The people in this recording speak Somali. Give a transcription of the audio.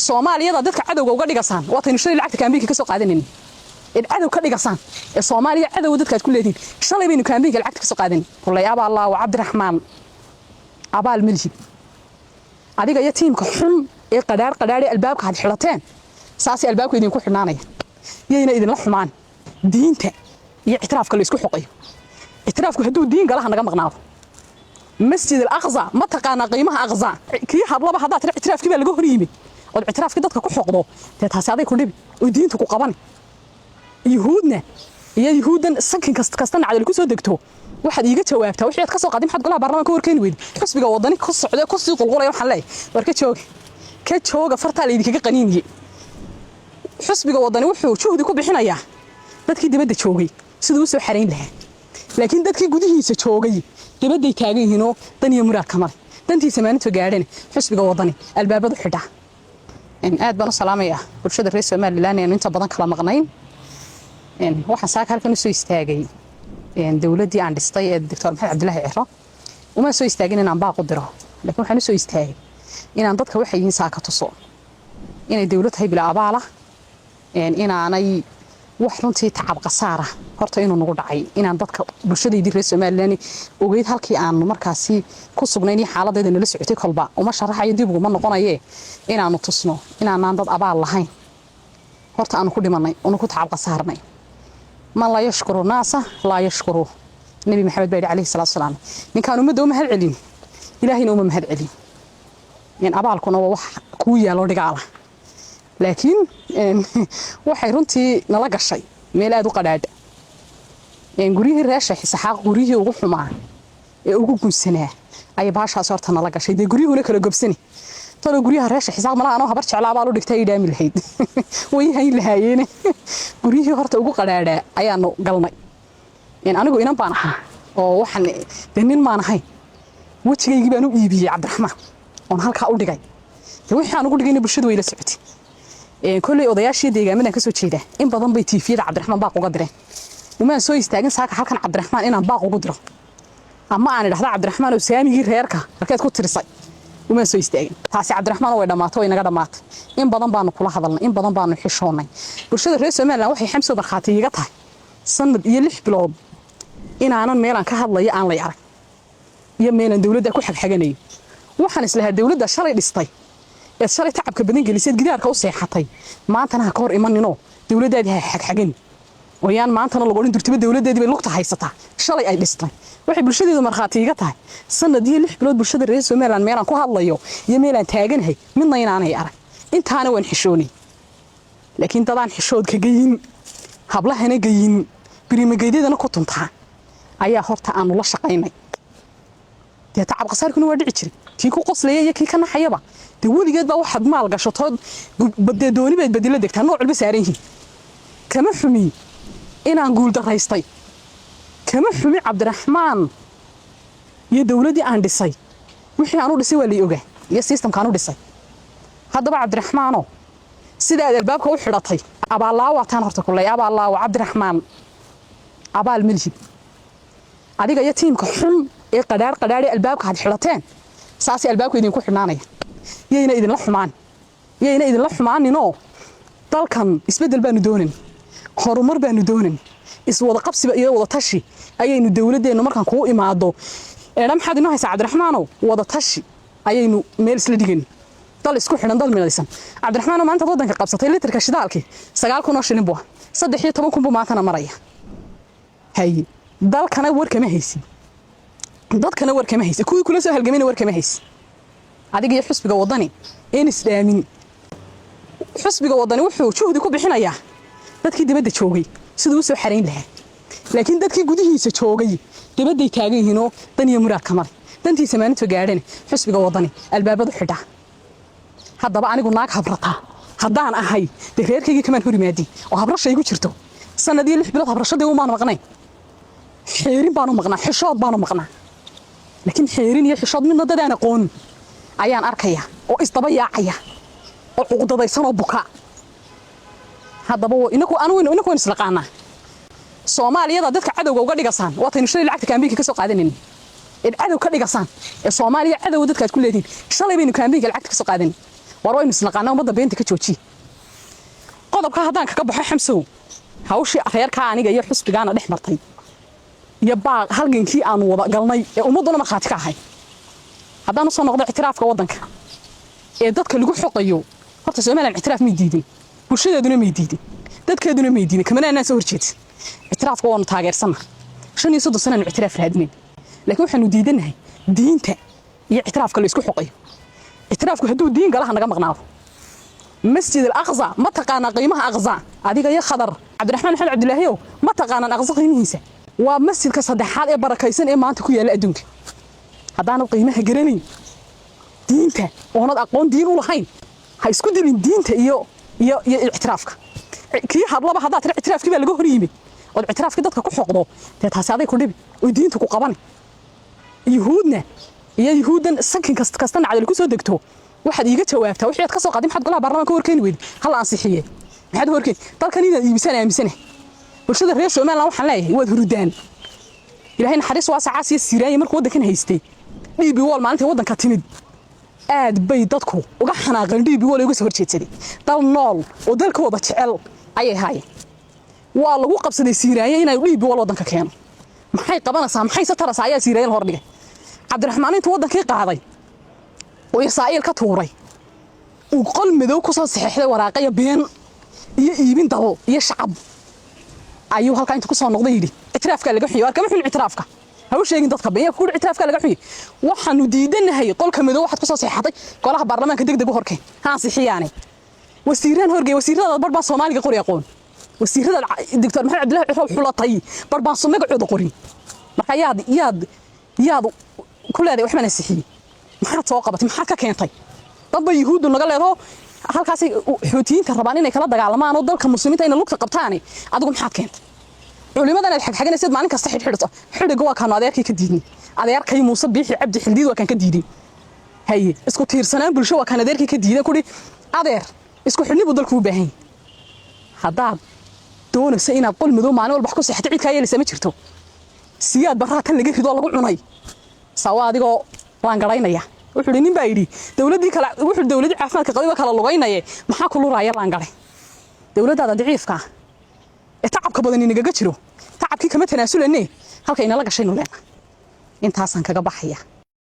Soomaaliyada dadka cadowga uga dhigasaan waataynu shalay lacagta kaambeynka ka soo qaadanayn eed cadow ka dhigasaan ee Soomaaliya cadowga dadka aad ku leedihin. Shalay baynu kaambeynka lacagta ka soo qaadanin. Kullay abaallaawo Cabdiraxmaan, abaal malihid adiga iyo tiimka xun ee qadhaar qadhaadhe albaabka had xidhateen. Saasay albaabka idinku xidhnaanaya, yayna idinla xumaan. Diinta iyo ictiraafka la isku xoqayo, ictiraafku hadduu diin galaha naga maqnaado. Masjid al Aqsa ma taqaanaa? Qiimaha Aqsa kii hadlaba haddaad tira ictiraafkii baa laga hor yimid ood ictiraafkii dadka ku xoqdo, dee taasi aday ku dhibi oo diintu ku qabani. Yuhuudna iyo yuhuuddan sankin kasta nacdal ku soo degto. Waxaad iiga jawaabtaa wixii aad ka soo qaaday. Maxaad golaha baarlamaanka horkeeni weyday? Xusbiga Wadani ku socda ku sii qulqulaya, waxaan leeyahay war ka jooga, ka jooga, fartaa la idinkaga qaniiniye. Xusbiga Wadani wuxuu juhdi ku bixinayaa dadkii dibadda joogay siduu u soo xarayn lahaa, laakiin dadkii gudihiisa joogay dibadday taagan yihiinoo dan iyo muraad kamale. Dantiisa maalinta gaadhana xusbiga Wadani albaabadu xidhaa. Aad baan u salaamayaa bulshada reer Somaliland eenu inta badan kala maqnayn. Waxaan saaka halkan usoo istaagay dowladdii aan dhistay ee Doctor Maxamed Cabdilaahi Ciro. Uma soo istaagin inaan baaq u diro, laakiin waxaan usoo istaagay inaan dadka waxay yihiin saaka tuso, inay dowlad tahay bila abaala, inaanay wax runtii tacab qasaara horta inuu nagu dhacay, inaan dadka bulshadaydii reer Somaliland ogeyd halkii aanu markaasi ku sugnayn iyo xaaladeeda nala socotay. Kolba uma sharaxayo, dib uguma noqonaye, inaanu tusno inaanaan dad abaal lahayn. Horta aanu ku dhimanay oonu ku tacab qasaarnay. Man laa yashkuru naasa laa yashkuru. Nebi Maxamed baa yidhi calayhi salaatu salaam: ninkaan ummadda uma mahad celin, Ilaahayna uma mahad celin. Abaalkuna waa wax kuu yaalo dhigaala, laakiin waxay runtii nala gashay meel aada u qadhaadha. Guryihii reer Sheekh Isaxaaq, guryihii ugu xumaa ee ugu gunsanaa ayay baashaas horta nala gashay. Dee guryuhuna kala gobsani talo guryaha reer Sheekh Isaxaaq malaha anoo habar jeclaa abaal u dhigtay ay dhaami lahayd, way hayn lahaayeene. Guryihii horta ugu qadhaadhaa ayaanu galnay. Anigu inan baan ahaa oo waxaan dee nin maan ahayn. Wejigaygii baan u iibiyey Cabdiraxmaan oon halkaa u dhigay. Dee wixii aan ugu dhigayna bulshadu way la socotay. Kolley odayaashii deegaamadan ka soo jeedaa in badan bay tiifiyada Cabdiraxmaan baaq uga direen. Umaan soo istaagin saaka halkan Cabdiraxmaan inaan baaq ugu diro ama aan idhahda Cabdiraxmaan oo saamigii reerka halkeed ku tirisay. Umaan soo istaagin taasi. Cabdiraxmaan way dhammaatay, way naga dhammaatay. In badan baanu kula hadalnay, in badan baanu xishoonnay. Bulshada reer Somaliland waxay xamsoo markhaati iiga tahay sanad iyo 6 bilood inaanan meelaan ka hadlayo aan lay arag iyo meelaan dowladda ku xagxaganayo. Waxaan islahaa dowladda shalay dhistay eed shalay tacabka badan geliseed, gidaarka u seexatay, maantana ha ka hor imaninoo dowladdaadii ha xagxagani oo yaan maantana lagu odhan durtiba dowladdeedii bay lugta haysataa shalay ay dhistay. Waxay bulshadeedu markhaati iiga tahay sanad iyo 6 bilood bulshada reer Somaliland meelaan ku hadlayo iyo meelaan taaganahay midna inaanay arag. Intaana waan xishoonay, laakiin dadaan xishoodka geyin, hablahana geyin, birimageedyadana ku tuntaa ayaa horta aanu la shaqaynay. Dee tacab qasaarkuna waa dhici jiray, kii ku qoslaya iyo kii ka naxayaba. Dee weligeed baa waxaad maal gashatood dee dooni baad badila degtaa, nooc walba saaran yihiin. Kama xumi inaan guuldaraystay, kama xumi. Cabdiraxmaan iyo dowladdii aan dhisay, wixii aan u dhisay waa lay ogaa iyo systemkaan u dhisay. Haddaba Cabdiraxmaano, sida aad albaabka u xidhatay abaallaawataan horta kuley abaallaawo. Cabdiraxmaan, abaal malihid adiga iyo tiimka xun ee qadhaar qadhaadhe albaabka had xidhateen. Saasay albaabka idinku xidhnaanaya, yayna idinla xumaan, yayna idinla xumaaninoo. Dalkan isbeddel baanu doonan, horumar baanu doonan, iswada qabsiba iyo wada tashi ayaynu dowladdeennu. Markaan kuu imaado eedha maxaad inoo haysaa Cabdiraxmaanow, wada tashi ayaynu meel isla dhigan, dal isku xidhan, dal midaysan. Cabdiraxmaanow, maanta waddanka qabsatay litirka shidaalkii 9,000 oo shilin buu ah, 13,000 buu maantana maraya. Haye, dalkana war kama haysid, dadkana war kama haysid, kuwii kula soo halgamayna war kama haysid. Adiga iyo xusbiga Wadani een isdhaamin. Xusbiga Wadani wuxuu juhdi ku bixinayaa dadkii dibadda joogay siduu u soo xarayn lahaa, laakiin dadkii gudihiisa joogay dibadday taagan yihiinoo dan iyo muraad kamale. Dantiisa maalinta gaadhana xusbiga Wadani albaabadu xidhaa. Haddaba anigu naag habrataa haddaan ahay, dee reerkaygii kamaan hor imaadin oo habrasha igu jirto. Sanad iyo 6 bilood habrashadii umaan maqnayn, xeerin baanu maqnaa, xishood baanu maqnaa, laakiin xeerin iyo xishood midna dadaan aqoon ayaan arkaya oo isdaba yaacaya oo cuqdadaysanoo buka. Haddaba inaku anigu inaku waan islaqaanaa. Soomaaliyada dadka cadowga uga dhigasaan waataynu shalay lacagta kaambeynka ka soo qaadanayn eed cadow ka dhigasaan ee Soomaaliya cadowga dadka aad ku leedihin. Shalay baynu kaambeynka lacagta ka soo qaadanin. War waynu isnaqaanaa, ummadda beenta ka joojiye. Qodobka haddaan kaga baxo, Xamsow, hawshii reerkaa aniga iyo xusbigaana dhex martay iyo baaq halgankii aanu wada galnay ee ummadduna markhaati ka ahay, haddaan usoo noqdo ictiraafka waddanka ee dadka lagu xoqayo, horta Somaliland ictiraaf may diidin, bulshadeeduna may diidin, dadkeeduna may diidin, kamana anaan soo horjeedin. Ictiraafka waanu taageersanna, 35 sanaanu ictiraaf raadinayn, laakiin waxaanu diidanahay diinta iyo ictiraafka la isku xoqayo. Ictiraafku hadduu diin galaha naga maqnaado. Masjid al Aqsa ma taqaanaa? Qiimaha Aqsa, adiga iyo Khadar Cabdiraxmaan Maxamed Cabdilaahiyow, ma taqaanaan Aqsa qiimihiisa? Waa masjidka saddexaad ee barakaysan ee maanta ku yaalla adduunka. Haddaanad qiimaha garanayn diinta, oonad aqoon diin u lahayn, ha isku dilin diinta iyo ictiraafka. Kii hadlaba haddaad tira ictiraafkii baa laga hor yimid, ood ictiraafkii dadka ku xoqdo, dee taasi aday ku dhibi oy diinta ku qabani. Yuhuudna iyo yuhuuddan sakin kasta nacdal ku soo degto. Waxaad iiga jawaabtaa wixii aad ka soo qaaday. Maxaad golaha baarlamaanka horkeeni weyday? Hal ansixiye maxaad horkeeni? Dalkan inaad iibisaan aaminsana. Bulshada reer Somaliland waxaan leeyahay, waad hurudaan. Ilaahay naxariis waasacaas iyo Siiraanya markuu waddankan haystay, DP World maalintii waddanka timid aad bay dadku uga xanaaqeen. DP World uga soo horjeedsaday, dal nool oo dalkooda jecel ayay haayeen. Waa lagu qabsaday Siiraanya inay DP World waddanka keeno. Maxay qabanaysaa, maxay se taraysaa, ayaa Siiraanya la hordhigay. Cabdiraxmaan intuu waddankii qaaday oo Israa'iil ka tuuray, uu qol madow ku soo saxeexday waraaqaya been iyo iibin dal iyo shacab, ayuu halkaa inta ku soo noqday yidhi ictiraafkaa laga xunye. Waar kama xun ictiraafka, ha u sheegin dadka been ku ictiraafkaa laga xunye. Waxaanu diidanahay qolka madow waxaad ku soo saxeexatay. Golaha baarlamaanka degdeg u horkeen, ha ansixiyaane. Wasiiraan horgey, wasiirada bar baan Soomaaliga qori aqoon. Wasiirada Doctor Maxamed Cabdillahi Ciro xulatay bar baan magacooda qorin. Marka yaad ku leedahay waxbaan ansixiyey? Maxaad soo qabatay? Maxaad ka keentay? Dad bay Yuhuuddu naga leedaho, halkaasay Xuutiyiinta rabaan inay kala dagaalamaan oo dalka Muslimiinta inay lugta qabtaane. Adigu maxaad keentay? Culimadan aad xagxaganaysid maalin kasta xidhxidhto, xidhiga waa kaanu adeerkay ka diidnay. Adeerkay Muuse Biixi Cabdi Xildiid waa kaan ka diiday. Haye, isku tiirsanaan bulsho waa kaan adeerkay ka diiday, kudhi adeer isku xidhni buu dalku u baahan yahay. Haddaad doonayso inaad qol madow maalin walba wax ku seexato, cid kaa yeelaysa ma jirto. Siyaad Barraa tan laga ridoo lagu cunay sawa adigoo laangaraynaya. Wuxuu yidhi nin baa yidhi dowladdii kale, wuxuu dowladdii caafimaadka qabay kala lugaynaye, maxaa ku luraaya laangare? Dowladdaada daciifka ah ee tacabka badani nagaga jiro, tacabkii kama tanaasulane, halka inala gashaynu leenahay. Intaasaan kaga baxaya.